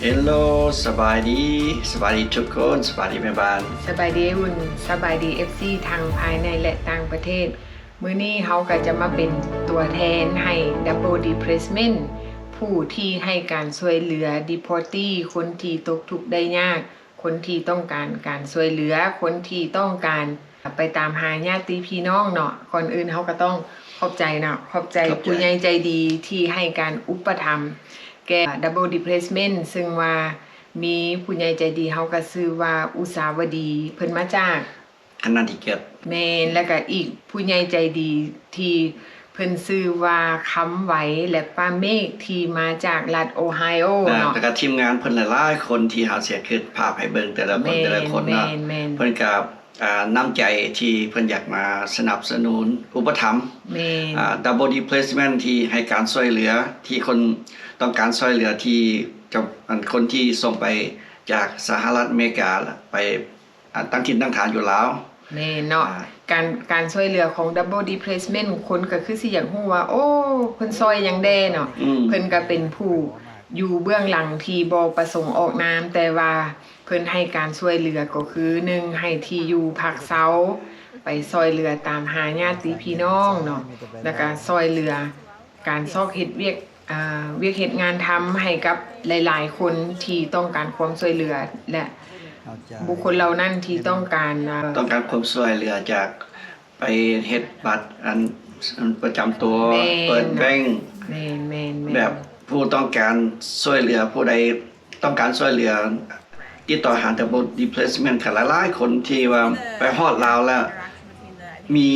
ເຮລໂລ ສະບາຍດີ ສະບາຍດີທຸກຄົນ ສະບາຍດີແມ່ບ້ານ ສະບາຍດີອ້າຍອຸ່ນ ສະບາຍດີເອັຟຊີທັງພາຍໃນ ແລະ ຕ່າງປະເທດ. ມື້ນີ້ເຮົາກໍຈະມາເປັນຕົວແທນໃຫ້ Double Depressment ຜູ້ທີ່ໃຫ້ການຊ່ວຍເຫຼືອ Deportee ຄົນທີ່ຕົກທຸກໄດ້ຍາກ ຄົນທີ່ຕ້ອງການການຊ່ວຍເຫຼືອ ຄົນທີ່ຕ້ອງການໄປຕາມຫາຍາດຕິພີ່ນ້ອງເນາະ. ກ່ອນອື່ນເຮົາກໍຕ້ອງຂອບໃຈເນາະ ຂອບໃຈ ຂອບໃຈຜູ້ໃຫຍ່ໃຈດີທີ່ໃຫ້ການອຸປະຖຳແກ່ Double Depressment ເຊິ່ງວ່າມີຜູ້ໃຫຍ່ໃຈດີ ເຮົາກໍຊື່ວ່າອຸສາວະດີ ເພິ່ນມາຈາກ ຄະນະນິເກດ ແມ່ນ ແລ້ວກໍອີກຜູ້ໃຫຍ່ໃຈດີທີ່ເພິ່ນຊື່ວ່າ ຄຳໄວ ແລະ ປ້າເມກ ທີ່ມາຈາກລັດໂອໄຮໂອເນາະ ແລ້ວກໍທີມງານເພິ່ນຫຼາຍໆຄົນທີ່ເຮົາຊິຂຶ້ນພາບໃຫ້ເບິ່ງແຕ່ລະຄົນແຕ່ລະຄົນເນາະ ເພິ່ນກໍນ້ຳໃຈທີ່ເພິ່ນຢາກມາສະໜັບສະໜູນອຸປະຖຳ Double Depressment ທີ່ໃຫ້ການຊ່ວຍເຫຼືອ ທີ່ຄົນຕ້ອງການຊ່ວຍເຫຼືອທີ່ຄົນທີ່ສົ່ງໄປຈາກສະຫະລັດອາເມລິກາໄປ ອ່າ ຕັ້ງຖິ່ນຕັ້ງຖານຢູ່ລາວ ແມ່ນເນາະ ອ່າ ການ ການຊ່ວຍເຫຼືອຂອງ Double Depressment ຄົນກໍຄືຊິຢາກຮູ້ວ່າ ໂອ້ ເພິ່ນຊ່ອຍຫຍັງແດ່ເນາະ ອືມ ເພິ່ນກໍເປັນຜູ້ຢູ່ເບື້ອງຫຼັງທີ່ບໍ່ປະສົງອອກນາມ ແຕ່ວ່າເພິ່ນໃຫ້ການຊ່ວຍເຫຼືອກໍຄື ໜຶ່ງ ໃຫ້ທີ່ຢູ່ພັກເຊົາ ໄປຊ່ອຍເຫຼືອຕາມຫາຍາດຕິພີ່ນ້ອງເນາະ ແລ້ວກໍຊ່ອຍເຫຼືອ ການຊອກເຮັດວຽກ ອ່າ ວຽກເຮັດງານທຳໃຫ້ກັບຫຼາຍໆຄົນທີ່ຕ້ອງການຄວາມຊ່ວຍເຫຼືອ ແລະ ບຸກຄົນເຫຼົ່ານັ້ນທີ່ຕ້ອງການ ອ່າ ຕ້ອງການຄວາມຊ່ວຍເຫຼືອຈາກໄປເຮັດບັດອັນ ອັນປະຈຳຕົວ ແມ່ນ ເປີດແບັງ ແມ່ນໆໆ ແບບຜູ້ຕ້ອງການຊ່ວຍເຫຼືອ ຜູ້ໃດ ຕ້ອງການຊ່ວຍເຫຼືອ ຕິດຕໍ່ຫາ Double Depressment ກໍຫຼາຍໆຄົນທີ່ວ່າໄປຮອດລາວແລ້ວ ມີ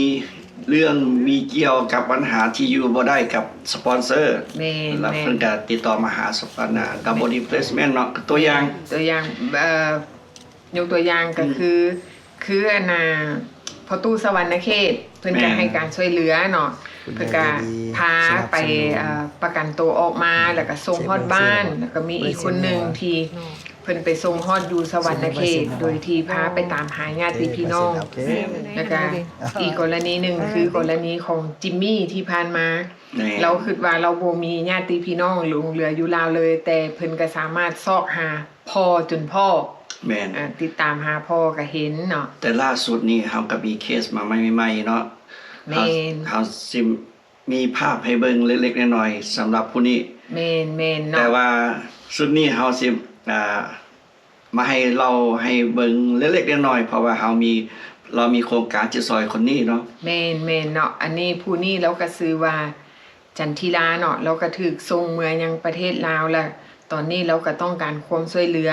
ເລື່ອງ ມີກ່ຽວກັບບັນຫາທີ່ຢູ່ບໍ່ໄດ້ກັບສະປອນເຊີ ແມ່ນໆ ແລ້ວເພິ່ນກໍຕິດຕໍ່ມາຫາສະປອນ Double Depressement ເນາະ ຕົວຢ່າງ ຕົວຢ່າງ ເອີ ຍົກຕົວຢ່າງກໍຄື ອືມ ຄືອັນນ່າ ພໍ່ຕູ້ສະຫວັນນະເຂດ ເພິ່ນກໍ ແມ່ນ ໃຫ້ການຊ່ວຍເຫຼືອເນາະ ເພິ່ນກໍພາໄປ ເອີ ປະກັນໂຕອອກມາ ແລ້ວກໍສົ່ງຮອດບ້ານ ແລ້ວກໍມີອີກຄົນໜຶ່ງທີ່ເພິ່ນໄປສົ່ງຮອດຢູ່ສະຫວັນນະເຂດ ໂດຍທີ່ພາໄປຕາມຫາຍາດຕິພີ່ນ້ອງ ແລ້ວກໍອີກກໍລະນີໜຶ່ງ ຄືກໍລະນີຂອງຈິມມີທີ່ຜ່ານມາ ແມ່ນ ລາວຄິດວ່າລາວບໍ່ມີຍາດຕິພີ່ນ້ອງຫຼົງເຫຼືອຢູ່ລາວເລີຍ ແຕ່ເພິ່ນກໍສາມາດຊອກຫາພໍ່ຈົນພໍ້ ແມ່ນ ເອີ ຕິດຕາມຫາພໍ່ກໍເຫັນເນາະ ແຕ່ລ່າສຸດນີ້ເຮົາກໍມີເຄສມາໃໝ່ໆເນາະ ແມ່ນ ເຮົາ ເຮົາຊິມີພາບໃຫ້ເບິ່ງເລັກໆນ້ອຍໆ ສຳລັບຜູ້ນີ້ ແມ່ນໆເນາະ ແຕ່ວ່າຊຸດນີ້ເຮົາຊິ ອ່າ ມາໃຫ້ເລົ່າໃຫ້ເບິ່ງເລັກໆນ້ອຍໆ ເພາະວ່າເຮົາມີ ລາວມີໂຄງການຈະຊ່ອຍຄົນນີ້ເນາະ ແມ່ນໆເນາະ ອັນນີ້ຜູ້ນີ້ລາວກໍຊື່ວ່າ ຈັນທິລາເນາະ ລາວກໍຖືກສົ່ງເມືອຍັງປະເທດລາວ ແລະ ຕອນນີ້ລາວກໍຕ້ອງການຄວາມຊ່ວຍເຫຼືອ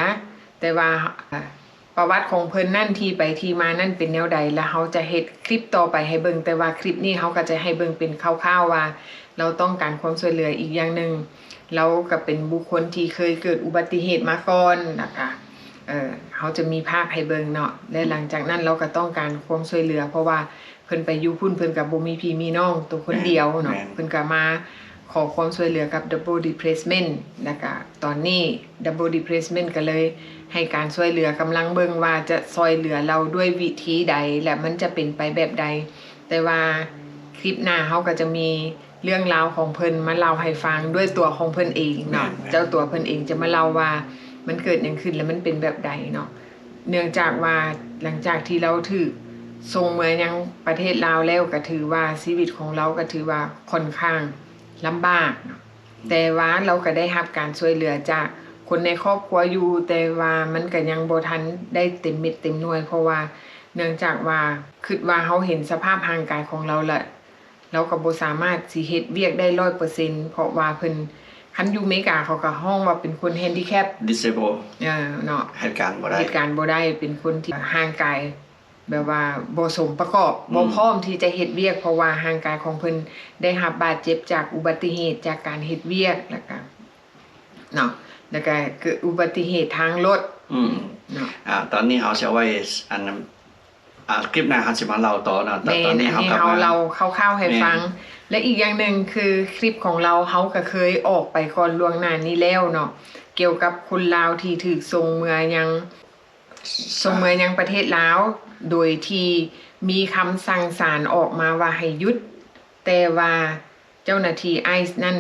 ແຕ່ວ່າ ອ່າ ປະຫວັດຂອງເພິ່ນນັ້ນ ທີ່ໄປທີ່ມານັ້ນເປັນແນວໃດ ແລະ ເຮົາຈະເຮັດຄລິບຕໍ່ໄປໃຫ້ເບິ່ງ ແຕ່ວ່າຄລິບນີ້ເຮົາກໍຈະໃຫ້ເບິ່ງເປັນຄ່າວໆວ່າ ລາວຕ້ອງການຄວາມຊ່ວຍເຫຼືອ. ອີກຢ່າງໜຶ່ງ ລາວກໍເປັນບຸກຄົນທີ່ເຄີຍເກີດອຸບັດຕິເຫດມາກ່ອນ ແລ້ວກໍ ເອີ ເຮົາຈະມີພາບໃຫ້ເບິ່ງເນາະ ແລະ ຫຼັງຈາກນັ້ນລາວກໍຕ້ອງການຄວາມຊ່ວຍເຫຼືອ ເພາະວ່າເພິ່ນໄປຢູ່ພຸ້ນ ເພິ່ນກໍບໍ່ມີພີ່ມີນ້ອງ ໂຕຄົນດຽວເນາະ ແມ່ນໆ ເພິ່ນກໍມາຂໍຄວາມຊ່ວຍເຫຼືອກັບ Double Depressement ແລ້ວກໍຕອນນີ້ Double Depressement ກໍເລີຍໃຫ້ການຊ່ວຍເຫຼືອ ກຳລັງເບິ່ງວ່າຈະຊ່ອຍເຫຼືອລາວດ້ວຍວິທີໃດ ແລະ ມັນຈະເປັນໄປແບບໃດ ແຕ່ວ່າຄລິບໜ້າເຮົາກໍຈະມີ ເລື່ອງລາວຂອງເພິ່ນມາເລົ່າໃຫ້ຟັງດ້ວຍຕົວຂອງເພິ່ນເອງເນາະ ແມ່ນໆ ເຈົ້າຕົວເພິ່ນເອງຈະມາເລົ່າວ່າມັນເກີດຫຍັງຂຶ້ນ ແລະ ມັນເປັນແບບໃດເນາະ ເນື່ອງຈາກວ່າຫຼັງຈາກທີ່ລາວຖືກສົ່ງເມືອຍັງປະເທດລາວແລ້ວ ກໍຖືວ່າຊີວິດຂອງລາວກໍຖືວ່າຂ້ອນຂ້າງລຳບາກເນາະ ແຕ່ວ່າລາວກໍໄດ້ຮັບການຊ່ວຍເຫຼືອຈາກຄົນໃນຄອບຄົວຢູ່ ແຕ່ວ່າມັນກໍຍັງບໍ່ທັນໄດ້ເຕັມເມັດເຕັມໜ່ວຍ ເພາະວ່າເນື່ອງຈາກວ່າຄິດວ່າເຮົາເຫັນສະພາບຮ່າງກາຍຂອງລາວລະ ລາວກໍບໍ່ສາມາດຊິເຮັດວຽກໄດ້ຮ້ອຍເປີເຊັນ ເພາະວ່າເພິ່ນ ຄັນຢູ່ເມກາເຂົາກໍຮ້ອງວ່າເປັນຄົນ handicap disable ເອີ ເນາະ ເຮັດການບໍ່ໄດ້ ເຮັດການບໍ່ໄດ້ ເປັນຄົນທີ່ຮ່າງກາຍແບບວ່າບໍ່ສົມປະກອບ ອືມ ບໍ່ພ້ອມທີ່ຈະເຮັດວຽກ ເພາະວ່າຮ່າງກາຍຂອງເພິ່ນໄດ້ຮັບບາດເຈັບຈາກອຸບັດຕິເຫດ ຈາກການເຮັດວຽກ ແລ້ວກະ ເນາະ ແລ້ວກະເກີດອຸບັດຕິເຫດທາງລົດ ອືມ ເນາະ ອ່າ ຕອນນີ້ເຮົາຊິເອົາໄວ້ ອັນ ອ່າ ຄລິບໜ້າເຮົາຊິມາເລົ່າຕໍ່ເນາະ ແຕ່ຕອນນີ້ເຮົາ ເຮົາເລົ່າຄ່າວໆໃຫ້ຟັງ ແລະ ອີກຢ່າງໜຶ່ງຄືຄລິບຂອງລາວ ເຮົາກໍເຄີຍອອກໄປກ່ອນລ່ວງໜ້ານີ້ແລ້ວເນາະ ກ່ຽວກັບຄົນລາວທີ່ຖືກສົ່ງເມືອຍັງ ສົ່ງເມືອຍັງປະເທດລາວ ໂດຍທີ່ມີຄຳສັ່ງສານອອກມາວ່າໃຫ້ຢຸດ ແຕ່ວ່າເຈົ້າໜ້າທີ່ໄອສ໌ນັ້ນ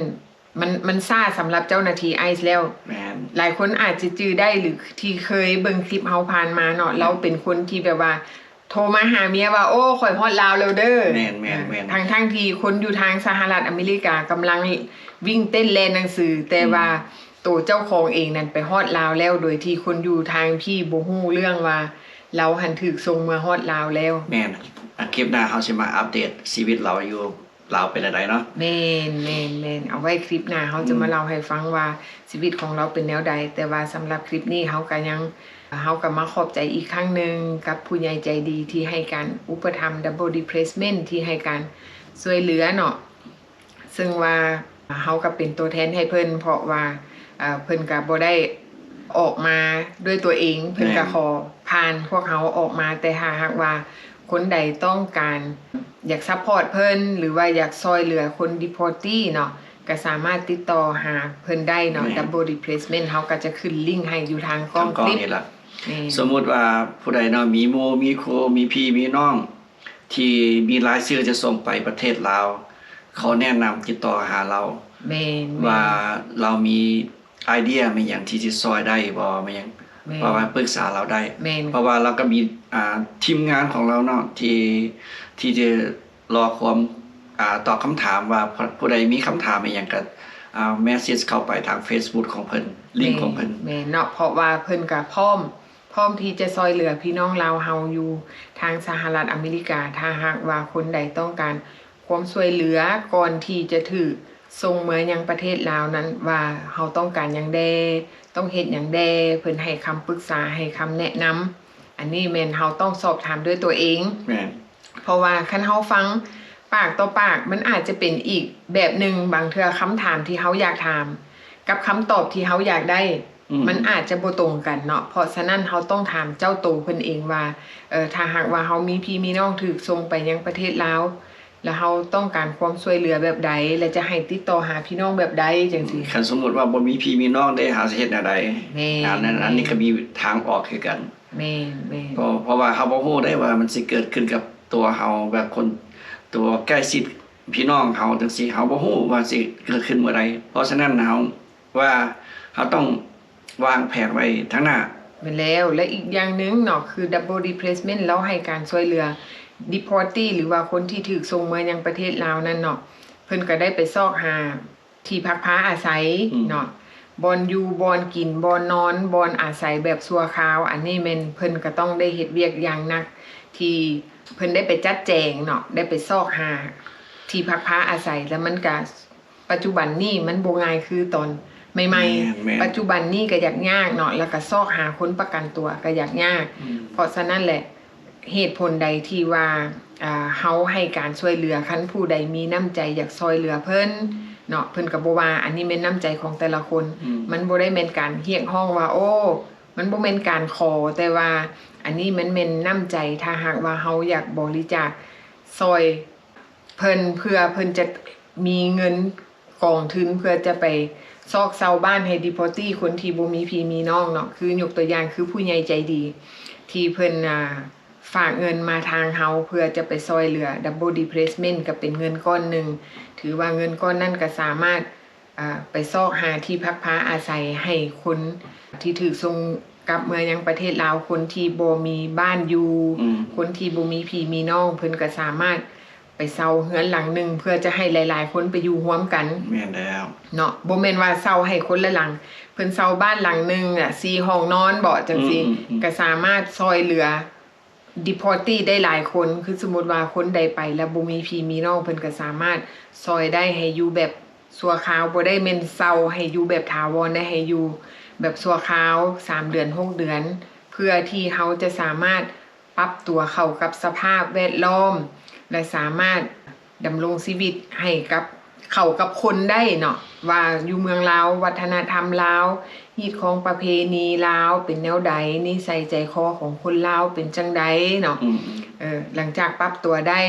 ມັນ ມັນຊ້າສຳລັບເຈົ້າໜ້າທີ່ໄອສ໌ແລ້ວ. ແມ່ນ. ຫຼາຍຄົນອາດຈະຈື່ໄດ້ ຫຼື ທີ່ເຄີຍເບິ່ງຄລິບເຮົາຜ່ານມາເນາະ, ແມ່ນ. ລາວເປັນຄົນທີ່ແບບວ່າ ໂທມາຫາເມຍວ່າ ໂອ້ ຂ້ອຍຮອດລາວແລ້ວເດີ. ແມ່ນໆໆ. ທັງໆທີ່ຄົນຢູ່ທາງສະຫະລັດອາເມລິກາກຳລັງວິ່ງເຕັ້ນແລ່ນໜັງສື, ແຕ່ວ່າ ອືມ ໂຕເຈົ້າຂອງເອງນັ້ນໄປຮອດລາວແລ້ວ ໂດຍທີ່ຄົນຢູ່ທາງພີ້ບໍ່ຮູ້ເລື່ອງວ່າ ລາວຫັ້ນຖືກສົ່ງເມືອຮອດລາວແລ້ວ. ແມ່ນ. ອາ ຄລິບໜ້າເຮົາຊິມາອັບເດດຊີວິດລາວຢູ່ລາວເປັນແນວໃດເນາະ. ແມ່ນໆໆ. ເອົາໄວ້ຄລິບໜ້າເຮົາຈະມາ ອືມ ເລົ່າໃຫ້ຟັງວ່າຊີວິດຂອງລາວເປັນແນວໃດ, ແຕ່ວ່າສຳລັບຄລິບນີ້ເຮົາກໍຍັງ ເຮົາກໍມາຂອບໃຈອີກຄັ້ງໜຶ່ງກັບຜູ້ໃຫຍ່ໃຈດີທີ່ໃຫ້ການອຸປະຖຳ Double Replacement ທີ່ໃຫ້ການຊ່ວຍເຫຼືອເນາະ. ເຊິ່ງວ່າເຮົາກໍເປັນຕົວແທນໃຫ້ເພິ່ນ ເພາະວ່າ ເອີ ເພິ່ນກໍບໍ່ໄດ້ອອກມາດ້ວຍຕົວເອງ, ເພິ່ນກໍ ແມ່ນ ຂໍຜ່ານພວກເຮົາອອກມາ, ແຕ່ຖ້າຫາກວ່າຄົນໃດຕ້ອງການຢາກຊັບພອດເພິ່ນ ຫຼືວ່າຢາກຊ່ອຍເຫຼືອຄົນ deportee ເນາະ, ກໍສາມາດຕິດຕໍ່ຫາເພິ່ນໄດ້ເນາະ. ແມ່ນ. Double Replacement ເຮົາກໍຈະຂຶ້ນລິ້ງໃຫ້ຢູ່ທາງກ້ອງຄລິບ. ທາງກ້ອງນີ້ລະ. ແມ່ນ. ສົມມຸດວ່າຜູ້ໃດເນາະ ມີໝູ່ມີຄູ່ ມີພີ່ມີນ້ອງ ທີ່ມີລາຍຊື່ຈະສົ່ງໄປປະເທດລາວ, ຂໍແນະນຳຕິດຕໍ່ຫາລາວ ແມ່ນໆ ວ່າລາວມີໄອເດຍແມ່ນຫຍັງທີ່ຊິຊ່ອຍໄດ້ບໍ່ ແມ່ນຫຍັງ ແມ່ນ ເພາະວ່າປຶກສາລາວໄດ້ ແມ່ນ ເພາະວ່າລາວກໍມີ ອ່າ ທີມງານຂອງລາວເນາະ ທີ່ ທີ່ຈະລໍຄວາມ ອ່າ ຕອບຄຳຖາມວ່າ ຜູ້ໃດມີຄຳຖາມອີ່ຫຍັງກໍ ອ່າ message ເຂົ້າໄປທາງ Facebook ຂອງເພິ່ນ link ຂອງເພິ່ນ ແມ່ນເນາະ ເພາະວ່າເພິ່ນກໍພ້ອມ ພ້ອມທີ່ຈະຊ່ອຍເຫຼືອພີ່ນ້ອງລາວເຮົາຢູ່ທາງສະຫະລັດອາເມລິກາ ຖ້າຫາກວ່າຄົນໃດຕ້ອງການຄວາມຊ່ວຍເຫຼືອກ່ອນທີ່ຈະຖືກສົ່ງເມືອຍັງປະເທດລາວນັ້ນ ວ່າເຮົາຕ້ອງການຫຍັງແດ່ ຕ້ອງເຮັດຫຍັງແດ່ ເພິ່ນໃຫ້ຄຳປຶກສາ ໃຫ້ຄຳແນະນຳ. ອັນນີ້ແມ່ນເຮົາຕ້ອງສອບຖາມດ້ວຍຕົວເອງ ແມ່ນ ເພາະວ່າຄັນເຮົາຟັງປາກຕໍ່ປາກ ມັນອາດຈະເປັນອີກແບບໜຶ່ງ, ບາງເທື່ອຄຳຖາມທີ່ເຮົາຢາກຖາມ ກັບຄຳຕອບທີ່ເຮົາຢາກໄດ້ ອືມ ມັນອາດຈະບໍ່ຕົງກັນເນາະ. ເພາະສະນັ້ນເຮົາຕ້ອງຖາມເຈົ້າໂຕເພິ່ນເອງວ່າ ເອີ ຖ້າຫາກວ່າເຮົາມີພີ່ມີນ້ອງຖືກສົ່ງໄປຍັງປະເທດລາວ ແລ້ວເຮົາຕ້ອງການຄວາມຊ່ວຍເຫຼືອແບບໃດ ແລະ ຈະໃຫ້ຕິດຕໍ່ຫາພີ່ນ້ອງແບບໃດ ຈັ່ງຊີ້. ຄັນສົມມຸດວ່າບໍ່ມີພີ່ມີນ້ອງເດ້ ເຮົາຊິເຮັດແນວໃດ? ແມ່ນ ອັນນັ້ນ ແມ່ນ ອັນນີ້ກໍມີທາງອອກຄືກັນ. ແມ່ນໆ ເພາະ ເພາະວ່າເຮົາບໍ່ຮູ້ໄດ້ວ່າມັນຊິເກີດຂຶ້ນກັບຕົວເຮົາ ແບບຄົນ ຕົວໃກ້ຊິດພີ່ນ້ອງເຮົາຈັ່ງຊີ້ ເຮົາບໍ່ຮູ້ວ່າຊິເກີດຂຶ້ນເມື່ອໃດ. ເພາະສະນັ້ນເຮົາ ວ່າເຮົາຕ້ອງວາງແຜນໄວ້ທາງໜ້າ. ແມ່ນແລ້ວ ແລະ ອີກຢ່າງໜຶ່ງເນາະ ຄື Double Replacement ລາວໃຫ້ການຊ່ວຍເຫຼືອ deportee ຫຼືວ່າຄົນທີ່ຖືກສົ່ງເມືອຍັງປະເທດລາວນັ້ນເນາະ ເພິ່ນກໍໄດ້ໄປຊອກຫາທີ່ພັກພາອາໄສ ອືມ ເນາະ ບ່ອນຢູ່ ບ່ອນກິນ ບ່ອນນອນ ບ່ອນອາໄສແບບຊົ່ວຄາວ. ອັນນີ້ແມ່ນເພິ່ນກໍຕ້ອງໄດ້ເຮັດວຽກຢ່າງໜັກ ທີ່ເພິ່ນໄດ້ໄປຈັດແຈງເນາະ ໄດ້ໄປຊອກຫາທີ່ພັກພາອາໄສ ແລ້ວມັນກະ ປັດຈຸບັນນີ້ມັນບໍ່ງ່າຍຄືຕອນໃໝ່ໆ ແມ່ນໆ ປັດຈຸບັນນີ້ກໍຢາກຍາກເນາະ ແລ້ວກໍຊອກຫາຄົນປະກັນຕົວກໍຢາກຍາກ ອືມ ເພາະສະນັ້ນແຫຼະ ເຫດຜົນໃດທີ່ວ່າ ອ່າ ເຮົາໃຫ້ການຊ່ວຍເຫຼືອ ຄັນຜູ້ໃດມີນ້ຳໃຈຢາກຊ່ອຍເຫຼືອເພິ່ນເນາະ ເພິ່ນກໍບໍ່ວ່າ ອັນນີ້ແມ່ນນ້ຳໃຈຂອງແຕ່ລະຄົນ ອືມ ມັນບໍ່ໄດ້ແມ່ນການຮຽກຮ້ອງວ່າ ໂອ້ ມັນບໍ່ແມ່ນການຂໍ ແຕ່ວ່າອັນນີ້ມັນແມ່ນນ້ຳໃຈ ຖ້າຫາກວ່າເຮົາຢາກບໍລິຈາກຊ່ອຍ ເພິ່ນ ເພື່ອເພິ່ນຈະມີເງິນກອງທຶນ ເພື່ອຈະໄປຊອກເຊົ່າບ້ານໃຫ້ deportee ຄົນທີ່ບໍ່ມີພີ່ມີນ້ອງເນາະ ຄືຍົກຕົວຢ່າງຄືຜູ້ໃຫຍ່ໃຈດີ ທີ່ເພິ່ນ ອ່າ ຝາກເງິນມາທາງເຮົາ ເພື່ອຈະໄປຊ່ອຍເຫຼືອ Double Replacement ກໍເປັນເງິນກ້ອນໜຶ່ງ ຖືວ່າເງິນກ້ອນນັ້ນກໍສາມາດ ອ່າ ໄປຊອກຫາທີ່ພັກພາອາໄສໃຫ້ຄົນທີ່ຖືກສົ່ງກັບເມືອຍັງປະເທດລາວ, ຄົນທີ່ບໍ່ມີບ້ານຢູ່, ອືມ ຄົນທີ່ບໍ່ມີພີ່ມີນ້ອງ, ເພິ່ນກໍສາມາດໄປເຊົ່າເຮືອນຫຼັງໜຶ່ງ ເພື່ອຈະໃຫ້ຫຼາຍໆຄົນໄປຢູ່ຮ່ວມກັນ. ແມ່ນແລ້ວເນາະ, ບໍ່ແມ່ນວ່າເຊົ່າໃຫ້ຄົນລະຫຼັງ, ເພິ່ນເຊົ່າບ້ານຫຼັງໜຶ່ງ ອະ ສີ່ຫ້ອງນອນບໍ ຈັ່ງຊີ້ ອືມໆໆ ກໍສາມາດຊ່ອຍເຫຼືອ deportee ໄດ້ຫຼາຍຄົນ. ຄືສົມມຸດວ່າຄົນໃດໄປແລ້ວບໍ່ມີພີ່ມີນ້ອງ ເພິ່ນກໍສາມາດຊ່ອຍໄດ້ໃຫ້ຢູ່ແບບຊົ່ວຄາວ, ບໍ່ໄດ້ແມ່ນເຊົ່າໃຫ້ຢູ່ແບບຖາວອນ, ໄດ້ໃຫ້ຢູ່ແບບຊົ່ວຄາວ ສາມເດືອນ ຫົກເດືອນ ເພື່ອທີ່ເຮົາຈະສາມາດປັບຕົວເຂົ້າກັບສະພາບແວດລ້ອມ ແລະ ສາມາດ ດຳລົງຊີວິດໃຫ້ກັບ ເຂົ້າກັບຄົນໄດ້ເນາະ ວ່າຢູ່ເມືອງລາວ ວັດທະນະທຳລາວ ຮີດຄອງປະເພນີລາວເປັນແນວໃດ, ນິໄສໃຈຄໍຂອງຄົນລາວເປັນຈັ່ງໃດເນາະ. ອືມ ເອີ ຫຼັງຈາກປັບຕົວໄດ້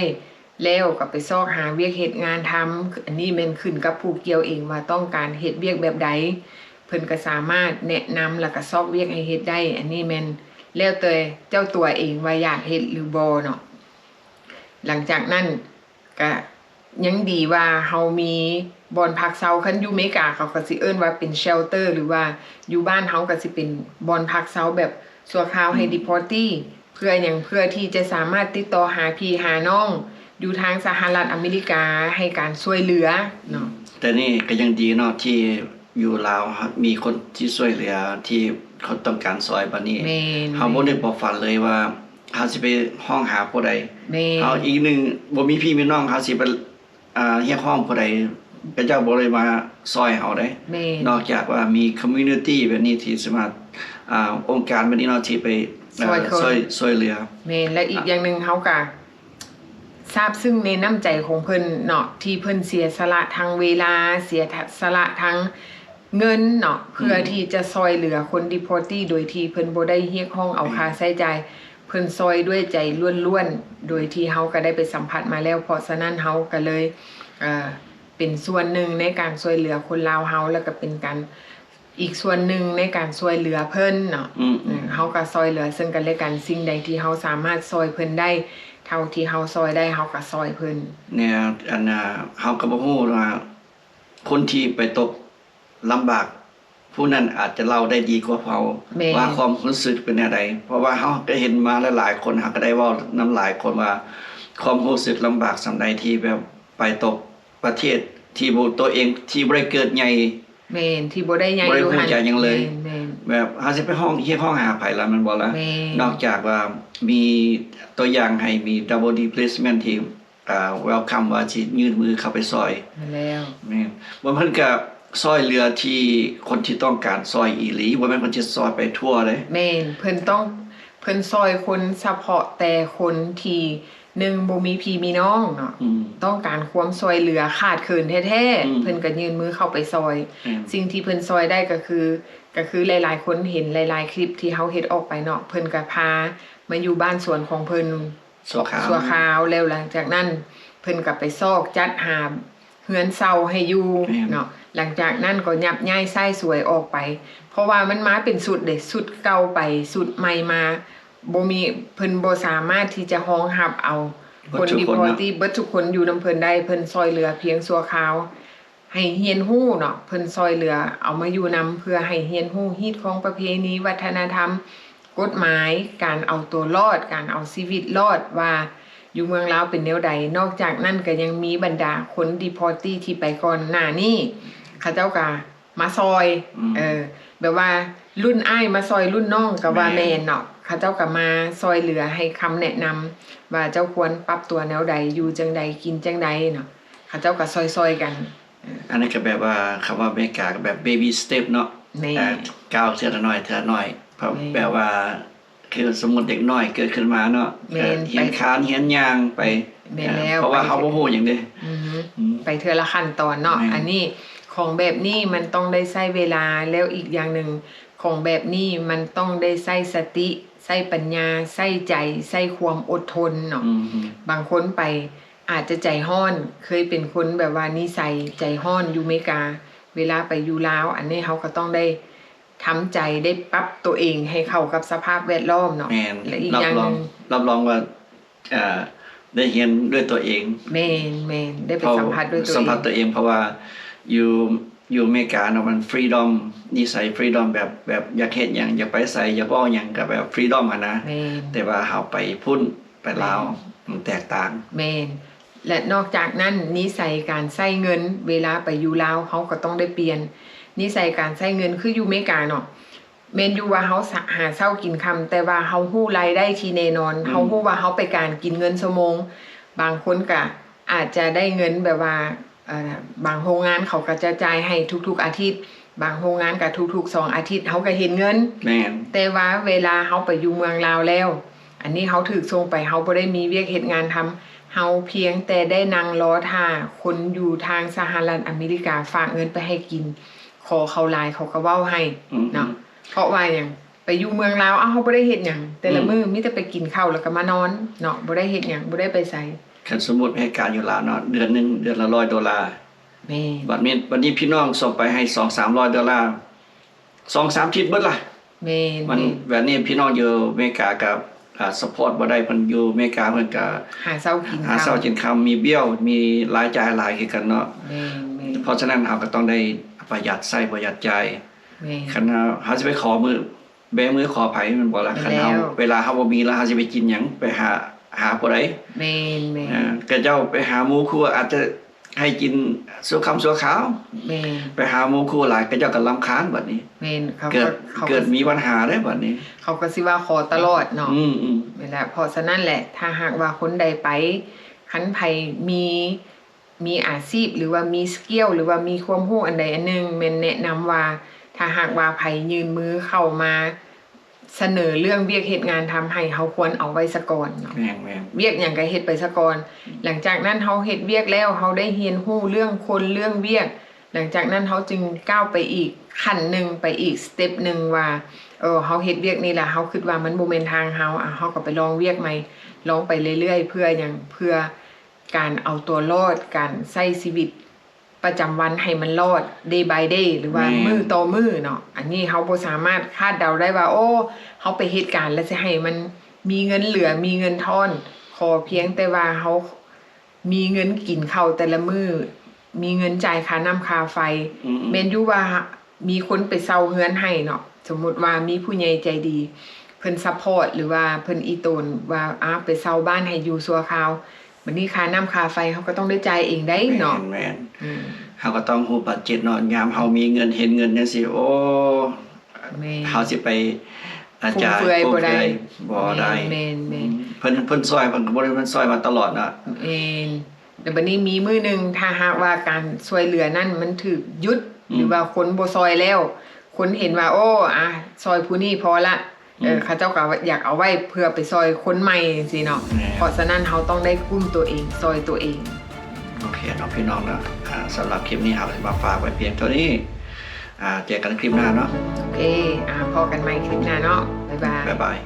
ແລ້ວ ກໍໄປຊອກຫາວຽກເຮັດງານທຳ. ອັນນີ້ແມ່ນຂຶ້ນກັບຜູ້ກ່ຽວເອງວ່າຕ້ອງການເຮັດວຽກແບບໃດ, ເພິ່ນກໍສາມາດແນະນຳ ແລ້ວກໍຊອກວຽກໃຫ້ເຮັດໄດ້. ອັນນີ້ແມ່ນແລ້ວແຕ່ເຈົ້າຕົວເອງວ່າຢາກເຮັດຫຼືບໍ່ເນາະ. ຫຼັງຈາກນັ້ນ ກະ ຍັງດີວ່າເຮົາມີບ່ອນພັກເຊົາ. ຄັນຢູ່ເມກາເຂົາກໍຊິເອີ້ນວ່າເປັນ shelter ຫຼືວ່າຢູ່ບ້ານເຮົາກໍຊິເປັນບ່ອນພັກເຊົາແບບຊົ່ວຄາວໃຫ້ deportee ເພື່ອຫຍັງ? ເພື່ອທີ່ຈະສາມາດຕິດຕໍ່ຫາພີ່ຫານ້ອງຢູ່ທາງສະຫະລັດອາເມລິກາໃຫ້ການຊ່ວຍເຫຼືອເນາະ. ແຕ່ນີ້ກໍຍັງດີເນາະ ທີ່ຢູ່ລາວມີຄົນທີ່ຊ່ວຍເຫຼືອ ທີ່ເຂົາຕ້ອງການຊ່ອຍ. ບັດນີ້ເຮົາບໍ່ນຶກບໍ່ຝັນເລີຍວ່າເຮົາຊິໄປຮ້ອງຫາຜູ້ໃດ. ເຮົາອີກໜຶ່ງ ບໍ່ມີພີ່ມີນ້ອງ ເຮົາຊິໄປ ອ່າ ຮຽກຮ້ອງຜູ້ໃດ ເຂົາເຈົ້າບໍ່ໄດ້ມາຊ່ອຍເຮົາເດ້. ນອກຈາກວ່າມີ community ແບບນີ້ທີ່ສາມາດ ອ່າ ອົງການແບບນີ້ເນາະ ທີ່ໄປ ເອີ ຊ່ອຍ ຊ່ອຍ ຊ່ອຍເຫຼືອ. ແມ່ນ ແລະ ອີກຢ່າງໜຶ່ງເຮົາກະຊາບຊຶ້ງໃນນ້ຳໃຈຂອງເພິ່ນເນາະ ທີ່ເພິ່ນເສຍສະຫຼະທັງເວລາ ເສຍສະຫຼະທັງເງິນເນາະ ເພື່ອທີ່ຈະຊ່ອຍເຫຼືອຄົນ deportee ໂດຍທີ່ເພິ່ນບໍ່ໄດ້ຮຽກຮ້ອງເອົາຄ່າໃຊ້ຈ່າຍ. ເພິ່ນຊ່ອຍດ້ວຍໃຈລ້ວນໆ ໂດຍທີ່ເຮົາກໍໄດ້ໄປສຳຜັດມາແລ້ວ. ເພາະສະນັ້ນເຮົາກໍເລີຍ ເອີ ເປັນສ່ວນໜຶ່ງໃນການຊ່ວຍເຫຼືອຄົນລາວເຮົາ ແລ້ວກໍເປັນການ ອີກສ່ວນໜຶ່ງໃນການຊ່ວຍເຫຼືອເພິ່ນເນາະ. ເຮົາກໍຊ່ອຍເຫຼືອເຊິ່ງກັນແລະກັນ ສິ່ງໃດທີ່ເຮົາສາມາດຊ່ອຍເພິ່ນໄດ້ ເທົ່າທີ່ເຮົາຊ່ອຍໄດ້ ເຮົາກໍຊ່ອຍເພິ່ນ. ແນວ ອັນ ເຮົາກໍບໍ່ຮູ້ວ່າຄົນທີ່ໄປຕົກ ລຳບາກ ຜູ້ນັ້ນອາດຈະເລົ່າໄດ້ດີກວ່າເຮົາ ວ່າຄວາມຮູ້ສຶກເປັນແນວໃດ. ເພາະວ່າເຮົາກໍເຫັນມາຫຼາຍໆຄົນ ເຮົາກໍໄດ້ເວົ້ານຳຫຼາຍຄົນວ່າ ຄວາມຮູ້ສຶກລຳບາກສ່ຳໃດທີ່ແບບໄປຕົກປະເທດທີ່ບໍ່ ຕົວເອງທີ່ບໍ່ໄດ້ເກີດໃຫຍ່ ແມ່ນ ທີ່ບໍ່ໄດ້ໃຫຍ່ ບໍ່ໄດ້ຮູ້ຈັກຫຍັງເລີຍ. ແມ່ນ ແມ່ນ ແບບເຮົາຊິໄປຮ້ອງ ຮຽກຮ້ອງຫາໃຜລະ ແມ່ນບໍ່ລະ? ນອກຈາກວ່າມີຕົວຢ່າງໃຫ້ມີ double displacement ທີ່ ອ່າ welcome ວ່າຊິຍື່ນມືເຂົ້າໄປຊ່ອຍ. ແມ່ນແລ້ວ ແມ່ນ ວ່າເພິ່ນກະຊ່ອຍເຫຼືອທີ່ຄົນທີ່ຕ້ອງການຊ່ອຍອີ່ຫຼີ ບໍ່ແມ່ນເພິ່ນຊິຊ່ອຍໄປທົ່ວເດ້. ແມ່ນ ເພິ່ນຕ້ອງ ເພິ່ນຊ່ອຍຄົນສະເພາະແຕ່ຄົນທີ່ ໜຶ່ງ ບໍ່ມີພີ່ມີນ້ອງເນາະ ຕ້ອງການຄວາມຊ່ອຍເຫຼືອຂາດເຂີນແທ້ໆ ເພິ່ນກະຍື່ນມືເຂົ້າໄປຊ່ອຍ. ສິ່ງທີ່ເພິ່ນຊ່ອຍໄດ້ກະຄື ກະຄືຫຼາຍໆຄົນເຫັນຫຼາຍໆຄລິບທີ່ເຮົາເຮັດອອກໄປເນາະ ເພິ່ນກະພາມາຢູ່ບ້ານສວນຂອງເພິ່ນ ຊົ່ວຄາວ ຊົ່ວຄາວ ແລ້ວຫຼັງຈາກນັ້ນເພິ່ນກໍໄປຊອກຈັດຫາເຮືອນເຊົ່າໃຫ້ຢູ່ເນາະ. ຫຼັງຈາກນັ້ນກໍຍັບຍ້າຍຊາຍສວຍອອກໄປ ເພາະວ່າມັນມາເປັນຊຸດເດ້ ຊຸດເກົ່າໄປ ຊຸດໃໝ່ມາ ບໍ່ມີ ເພິ່ນບໍ່ສາມາດທີ່ຈະຮອງຮັບເອົາຄົນ deportee ເບິດທຸກຄົນຢູ່ນຳເພິ່ນໄດ້. ເພິ່ນຊ່ອຍເຫຼືອພຽງຊົ່ວຄາວ ໃຫ້ຮຽນຮູ້ເນາະ ເພິ່ນຊ່ອຍເຫຼືອເອົາມາຢູ່ນຳ ເພື່ອໃຫ້ຮຽນຮູ້ຮີດຄອງປະເພນີ ວັດທະນະທຳ ກົດໝາຍ ການເອົາຕົວລອດ ການເອົາຊີວິດລອດ ວ່າຢູ່ເມືອງລາວເປັນແນວໃດ. ນອກຈາກນັ້ນກໍຍັງມີບັນດາຄົນ deportee ທີ່ໄປກ່ອນໜ້ານີ້ ເຂົາເຈົ້າກໍມາຊ່ອຍ ເອີ ແບບວ່າລຸ້ນອ້າຍມາຊ່ອຍລຸ້ນນ້ອງກໍວ່າແມ່ນເນາະ ເຂົາເຈົ້າກໍມາຊ່ອຍເຫຼືອໃຫ້ຄຳແນະນຳວ່າເຈົ້າຄວນປັບຕົວແນວໃດ ຢູ່ຈັ່ງໃດ ກິນຈັ່ງໃດເນາະ ເຂົາເຈົ້າກໍຊ່ອຍໆກັນ. ອັນນີ້ກໍແບບວ່າ ຄຳວ່າອາເມລິກາກໍແບບ baby step ເນາະ ແມ່ນ ອ່າ ກ້າວເທື່ອລະໜ້ອຍ ເທື່ອລະໜ້ອຍ ແບບວ່າ ຄືສົມມຸດເດັກນ້ອຍເກີດຂຶ້ນມາເນາະ ແມ່ນ ກໍຮຽນຄານ ຮຽນຍ່າງໄປ ແມ່ນແລ້ວ ເພາະວ່າເຮົາບໍ່ຮູ້ຫຍັງເດ້ ໄປເທື່ອລະຂັ້ນຕອນເນາະ. ອັນນີ້ ຂອງແບບນີ້ມັນຕ້ອງໄດ້ໃຊ້ເວລາ ແລ້ວອີກຢ່າງໜຶ່ງ ຂອງແບບນີ້ມັນຕ້ອງໄດ້ໃຊ້ສະຕິ ໃຊ້ປັນຍາ ໃຊ້ໃຈ ໃຊ້ຄວາມອົດທົນເນາະ. ບາງຄົນໄປ ອາດຈະໃຈຮ້ອນ ເຄີຍເປັນຄົນແບບວ່ານິໄສໃຈຮ້ອນຢູ່ເມກາ ເວລາໄປຢູ່ລາວ ອັນນີ້ເຮົາກໍຕ້ອງໄດ້ທຳໃຈ ໄດ້ປັບຕົວເອງໃຫ້ເຂົ້າກັບສະພາບແວດລ້ອມເນາະ. ແມ່ນ ແລະ ອີກຢ່າງໜຶ່ງ ຮັບຮອງວ່າ ເອີ ໄດ້ຮຽນດ້ວຍຕົວເອງ. ແມ່ນໆ ໄດ້ໄປສຳຜັດດ້ວຍຕົວເອງ ສຳຜັດຕົວເອງ ເພາະວ່າຢູ່ ຢູ່ເມກາເນາະ ມັນ freedom ນິໄສ freedom ແບບ ແບບຢາກເຮັດຫຍັງ ຢາກໄປໃສ ຢາກເວົ້າຫຍັງກໍແບບ freedom ຫັ້ນນະ. ແຕ່ວ່າເຮົາໄປພຸ້ນ ໄປລາວ ມັນແຕກຕ່າງ. ແມ່ນ ແລະ ນອກຈາກນັ້ນ ນິໄສການໃຊ້ເງິນ ເວລາໄປຢູ່ລາວ ເຮົາກໍຕ້ອງໄດ້ປ່ຽນນິໄສການໃຊ້ເງິນ. ຄືຢູ່ເມກາເນາະ ແມ່ນຢູ່ວ່າເຮົາຫາເຊົ້າກິນຄ່ຳ ແຕ່ວ່າເຮົາຮູ້ລາຍໄດ້ທີ່ແນ່ນອນ ເຮົາຮູ້ວ່າເຮົາໄປການກິນເງິນຊົ່ວໂມງ. ບາງຄົນກະອາດຈະໄດ້ເງິນແບບວ່າ ເອີ ບາງໂຮງງານເຂົາກໍຈະຈ່າຍໃຫ້ທຸກໆອາທິດ ບາງໂຮງງານກໍທຸກໆສອງອາທິດ ເຮົາກໍເຫັນເງິນ. ແມ່ນ ແຕ່ວ່າເວລາເຮົາໄປຢູ່ເມືອງລາວແລ້ວ ອັນນີ້ເຮົາຖືກສົ່ງໄປ ເຮົາບໍ່ໄດ້ມີວຽກເຮັດງານທຳ ເຮົາພຽງແຕ່ໄດ້ນັ່ງລໍຖ້າຄົນຢູ່ທາງສະຫະລັດອາເມລິກາຝາກເງິນໄປໃຫ້ກິນ ຂໍເຂົາຫຼາຍເຂົາກໍເວົ້າໃຫ້ເນາະ. ເພາະວ່າຫຍັງ? ໄປຢູ່ເມືອງລາວ ເອົ້າ ເຮົາບໍ່ໄດ້ເຮັດຫຍັງ ແຕ່ລະມື້ມີແຕ່ໄປກິນເຂົ້າ ແລ້ວກໍມານອນເນາະ ບໍ່ໄດ້ເຮັດຫຍັງ ບໍ່ໄດ້ໄປໃສ. ຄັນສົມມຸດເຮັດການຢູ່ລາວເນາະ ເດືອນໜຶ່ງ ເດືອນລະຮ້ອຍໂດລາ. ແມ່ນ ບັດນີ້ ບັດນີ້ພີ່ນ້ອງສົ່ງໄປໃຫ້ສອງສາມຮ້ອຍໂດລາ ສອງສາມທິດເບິດລະ. ແມ່ນ ມັນ ແມ່ນ ແບບນີ້ພີ່ນ້ອງຢູ່ອາເມລິກາກໍ ອ່າ support ບໍ່ໄດ້ ເພິ່ນຢູ່ອາເມລິກາ ເພິ່ນກໍ ຫາເຊົ້າກິນ ຫາເຊົ້າກິນຄ່ຳ ມີເບ້ຍ ມີລາຍຈ່າຍຫຼາຍຄືກັນເນາະ. ແມ່ນໆ ເພາະສະນັ້ນເຮົາກໍຕ້ອງໄດ້ປະຢັດໃຊ້ ປະຢັດຈ່າຍ. ແມ່ນ ຄັນເຮົາ ເຮົາຊິໄປຂໍມື້ ແບມືຂໍໃຜແມ່ນບໍ່ລະ? ແມ່ນແລ້ວ ຄັນເຮົາ ເວລາເຮົາບໍ່ມີລະ ເຮົາຊິໄປກິນຫຍັງ? ໄປຫາ ຫາຜູ້ໃດ? ແມ່ນໆ ເອີ ຂະເຈົ້າໄປຫາໝູ່ຄູ່ອາດຈະໃຫ້ກິນຊົ່ວຄ່ຳຊົ່ວຄາວ. ແມ່ນ ໄປຫາໝູ່ຄູ່ຫຼາຍ ຂະເຈົ້າກໍລຳຄານບັດນີ້. ແມ່ນ ເຂົາ ເກີດ ເຂົາ ເກີດມີບັນຫາເດ້ບັດນີ້ ເຂົາກໍຊິວ່າຂໍຕະຫຼອດເນາະ. ອືມໆ ແມ່ນແຫຼະ ເພາະສະນັ້ນແຫຼະ ຖ້າຫາກວ່າຄົນໃດໄປ ຄັນໃຜມີ ມີອາຊີບ ຫຼືວ່າມີ skill ຫຼືວ່າມີຄວາມຮູ້ອັນໃດອັນໜຶ່ງ ແມ່ນແນະນຳວ່າ ຖ້າຫາກວ່າໃຜຍື່ນມືເຂົ້າມາສະເໜີເລື່ອງວຽກເຮັດງານທຳໃຫ້ ເຮົາຄວນເອົາໄວ້ສາກ່ອນເນາະ. ແມ່ນໆ ວຽກຫຍັງກໍເຮັດໄປສາກ່ອນ. ຫຼັງຈາກນັ້ນເຮົາເຮັດວຽກແລ້ວ ເຮົາໄດ້ຮຽນຮູ້ເລື່ອງຄົນ ເລື່ອງວຽກ ຫຼັງຈາກນັ້ນເຮົາຈຶ່ງກ້າວໄປອີກຂັ້ນໜຶ່ງ ໄປອີກ step ໜຶ່ງວ່າ ເອີ ເຮົາເຮັດວຽກນີ້ລະ ເຮົາຄິດວ່າມັນບໍ່ແມ່ນທາງເຮົາ ອາ ເຮົາກໍໄປລອງວຽກໃໝ່ ລອງໄປເລື້ອຍໆ. ເພື່ອຫຍັງ? ເພື່ອ ການເອົາຕົວລອດ ການໃຊ້ຊີວິດປະຈຳວັນໃຫ້ມັນລອດ day by day ຫຼືວ່າ ແມ່ນ ມື້ຕໍ່ມື້ເນາະ. ອັນນີ້ເຮົາບໍ່ສາມາດຄາດເດົາໄດ້ວ່າ ໂອ້ ເຮົາໄປເຮັດການແລ້ວຊິໃຫ້ມັນມີເງິນເຫຼືອ ມີເງິນທອນ. ຂໍພຽງແຕ່ວ່າເຮົາມີເງິນກິນເຂົ້າແຕ່ລະມື້ ມີເງິນຈ່າຍຄ່ານ້ຳຄ່າໄຟ. ອືມໆ ແມ່ນຢູ່ວ່າ ມີຄົນໄປເຊົ່າເຮືອນໃຫ້ເນາະ, ສົມມຸດວ່າມີຜູ້ໃຫຍ່ໃຈດີ ເພິ່ນ support ຫຼືວ່າເພິ່ນອີ່ຕົນວ່າ ອາ ໄປເຊົ່າບ້ານໃຫ້ຢູ່ຊົ່ວຄາວ, ບັດນີ້ຄ່ານ້ຳຄ່າໄຟເຮົາກໍຕ້ອງໄດ້ຈ່າຍເອງໄດ໋ເນາະ. ແມ່ນໆ ອືມ ເຮົາກໍຕ້ອງຮູ້ບັດເຈັດເນາະ, ຍາມເຮົາມີເງິນເຫັນເງິນຈັ່ງຊີ້ ໂອ້ ແມ່ນ ເຮົາຊິໄປ ອາ ຈ່າຍຟຸມເຟືອຍບໍ່ໄດ້ ບໍ່ໄດ້. ແມ່ນໆ ອືມ ເພິ່ນ ເພິ່ນຊ່ອຍ ເພິ່ນກໍບໍ່ໄດ້ ເພິ່ນຊ່ອຍມາຕະຫຼອດເນາະ. ແມ່ນ. ແລ້ວບັດນີ້ມີມື້ໜຶ່ງ ຖ້າຫາກວ່າການຊ່ວຍເຫຼືອນັ້ນມັນຖືກຢຸດ ອືມ ຫຼືວ່າຄົນບໍ່ຊ່ອຍແລ້ວ ຄົນເຫັນວ່າ ໂອ້ ອາ ຊ່ອຍຜູ້ນີ້ພໍລະ ເອີ ອືມ ເຂົາເຈົ້າກໍຢາກເອົາໄວ້ເພື່ອໄປຊ່ອຍຄົນໃໝ່ຈັ່ງຊີ້ເນາະ. ແມ່ນ. ເພາະສະນັ້ນເຮົາຕ້ອງໄດ້ກຸ້ມຕົວເອງ ຊ່ອຍຕົວເອງ. ໂອເຄເນາະ ພີ່ນ້ອງເນາະ, ອາ ສຳລັບຄລິບນີ້ເຮົາກໍຊິມາຝາກໄວ້ພຽງເທົ່ານີ້. ອາ ເຈີກັນຄລິບໜ້າເນາະ. ໂອເຄ ອາ ພໍ້ກັນໃໝ່ຄລິບໜ້າເນາະ. ບາຍບາຍ. ບາຍບາຍ.